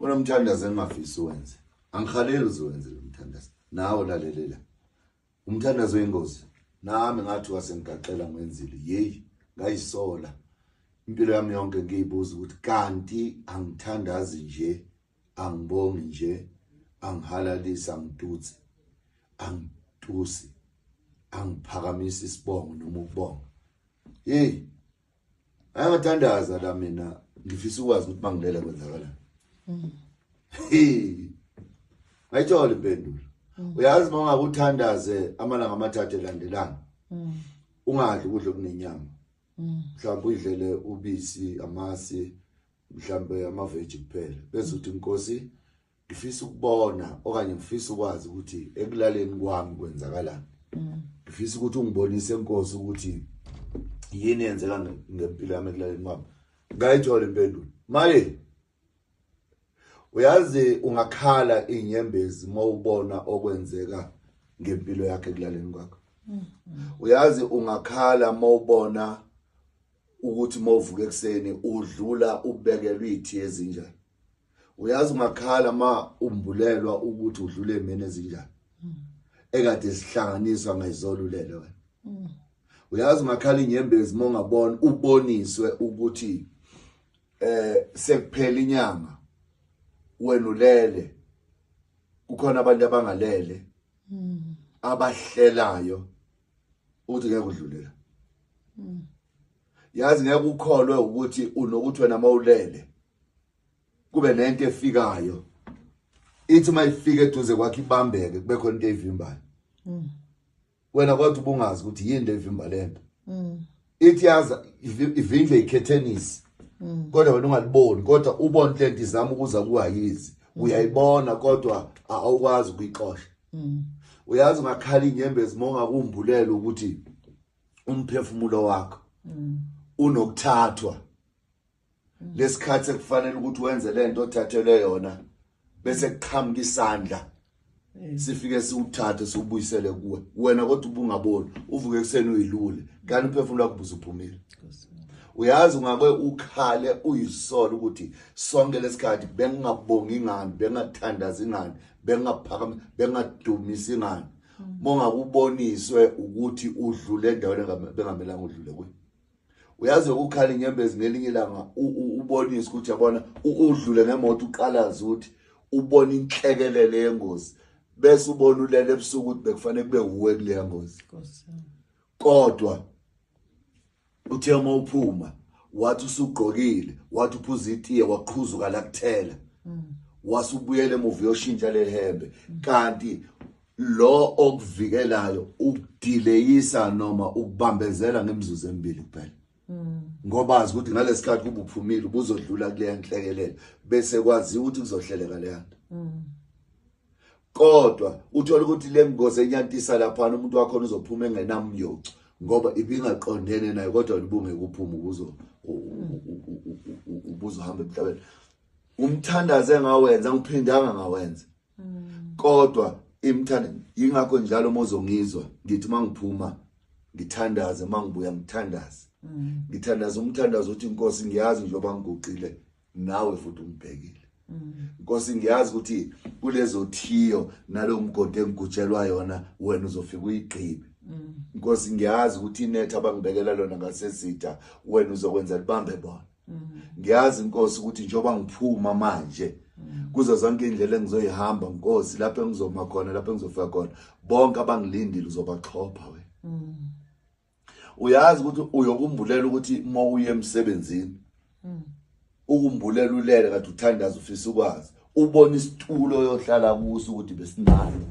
Kunomthandazo engingafisi uwenze. Angihaleli uzowenze lo mthandazo. Nawe lalelela. Umthandazo oyingozi. Nami ngathi wasengigaxela ngwenzile. Yeyi, ngayisola. Impilo yami yonke ngiyibuza ukuthi kanti angithandazi nje, angibongi nje, angihalalisi, angitutsi, angitusi, angiphakamisi isibongo noma ukubonga. Hey, Angathandaza la mina ngifisa ukwazi ukuthi mangilele kwenzakalani. Hey. Ngayithola impendulo. Uyazi uma ungabe uthandaze amalanga amathathu elandelana. Ungadli ukudla okunenyama. Mhlawumbe uyidlele ubisi, amasi, mhlawumbe amaveji kuphela. Bese uthi inkosi ngifisa ukubona okanye ngifisa ukwazi ukuthi ekulaleni kwami kwenzakalani ngifisa ukuthi ungibonise enkosi ukuthi yini eyenzeka ngempilo yami ekulaleni kwami ngayithola impendulo maye uyazi ungakhala inyembezi mawubona okwenzeka ngempilo yakhe ekulaleni kwakho uyazi ungakhala mawubona ukuthi mawuvuka ekuseni udlula ubekelwe ithi ezinjani uyazi ungakhala ma umbulelwa ukuthi udlule emini ezinjani ekade sihlanganiswa ngayizolulele wena uyazi ungakhala inyembezi uma ungabona uboniswe ukuthi eh sekuphela inyanga wena ulele kukhona abantu abangalele abahlelayo ukuthi ngeke udlule la yazi ngeke ukholwe ukuthi unokuthi wena mawulele kube nento efikayo ithi uma ifika eduze kwakhe ibambeke kube khona into eyivimbayo wena kodwa ubungazi ukuthi yini le ivimba lento ithi yaza ivinjwe ikhethenisi kodwa wena ungaliboni kodwa ubone lento izama ukuza kuwayizi uyayibona kodwa awukwazi ukuyixosha uyazi ungakhala inyembezi uma ungakumbulela ukuthi umphefumulo wakho unokuthathwa lesikhathi ekufanele ukuthi wenze lento othathelwe yona bese kuqhamuka isandla sifike siwuthathe siwubuyisele kuwe wena kodwa ubungaboni uvuke ekuseni uyilule kanti umphefumulo wakho ubusuphumile uyazi ungake ukhale uyisole ukuthi sonke lesikhathi bengingabongi ngani bengingathandazi ngani bengingaphakami bengingadumisi ngani mongakuboniswe ukuthi udlule endaweni bengamelanga udlule kuyo uyazi ukukhala inyembezi ngelinye ilanga ubonise ukuthi yabona udlule ngemoto uqalaze ukuthi ubona inhlekelele yengozi bese ubona ulele ebusuku ukuthi bekufanele kube uwe kuleya ngozi kodwa uthe uma uphuma wathi usugqokile wathi uphuza itiye waqhuzuka la kuthela wasubuyela emuva uyoshintsha lehembe kanti lo okuvikelayo ukudileyisa noma ukubambezela ngemizuzu emibili kuphela ngoba azi ukuthi ngalesikhathi kuba uphumile ubuzodlula kuleya nhlekelele bese kwaziwa ukuthi kuzohleleka leya nto kodwa uthola ukuthi le ngozi enyantisa laphana umuntu wakhona uzophuma engenamyoco ngoba ibingaqondene naye kodwa ubungeke uphume ubuzo ubuzohamba emhlabeni umthandazo engawenza ngiphindanga ngawenza kodwa imthanda yingakho njalo uma uzongizwa ngithi uma ngiphuma ngithandaze uma ngibuya ngithandaze ngithandaza umthandazo uthi inkosi ngiyazi njengoba ngiguqile nawe futhi ungibhekile Nkosi ngiyazi ukuthi kulezo thiyo nalo mgodi engigutshelwa yona wena uzofika uyigqibe Nkosi ngiyazi ukuthi inetha abangibekela lona ngasezitha wena uzokwenza libambe bona ngiyazi Nkosi ukuthi njengoba ngiphuma manje kuzo zonke indlela engizoyihamba Nkosi lapho engizoma khona lapho engizofika khona bonke abangilindile uzobaxhopha wena uyazi ukuthi uyokumbulela ukuthi uma uye emsebenzini ukumbulela ulele kade uthandaza ufisa ukwazi ubona isitulo oyohlala kuso ukuthi besinani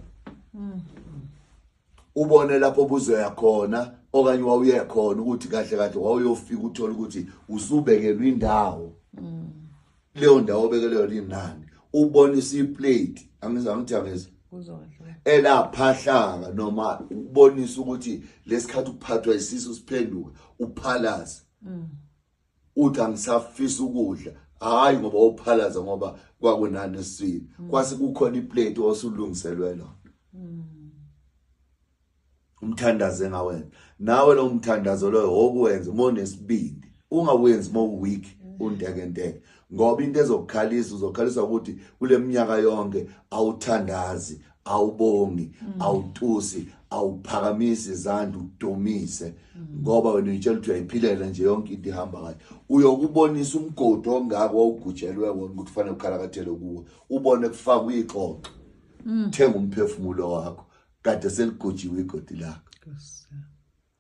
ubone lapho obuzoya khona okanye wawuye khona ukuthi kahle kahle wawuyofika uthole ukuthi usubekelwe indawo leyo ndawo obekelwe yona inani ubonisa iplate angizange ngithi angizwa elaphahlaka noma ubonisa ukuthi lesikhathi uphathwa isisu siphenduka uphalaza uthi angisafisa ukudla hayi ngoba uphalaza ngoba kwakunani esiswini kwase kukhona iplate osulungiselwe lona umthandazo engawenza nawe lo mthandazo loyo wokuwenza uma unesibindi ungawenzi uma uweak untekenteke Ngoba into ezokukhalisa, uzokhaliswa ukuthi kule minyaka yonke awuthandazi, awubongi, awutusi, awuphakamisi izandla udumise, ngoba wena uyitshela ukuthi uyayiphilela nje, yonke into ihamba kahle. Uyokubonisa umgodi ongako wawugujelwe wona ukuthi kufanele ukhalakathele kuwo, ubone kufakwa ixoxo, thenga umphefumulo wakho kade seligujiwe igodi lakho.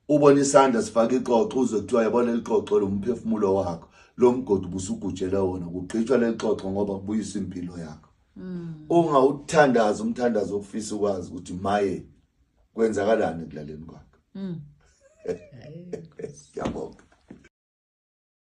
Ubona isandla sifaka ixoxo, uze kuthiwa yabona lixoxo lomphefumulo wakho, lo mgodi ubusugujele wona, kugqitshwa leli xoxo ngoba kubuyisa impilo yakho. Ungawuthandaza umthandazo okufisa ukwazi ukuthi maye kwenzakalani ekulaleni kwakho. Ngiyabonga.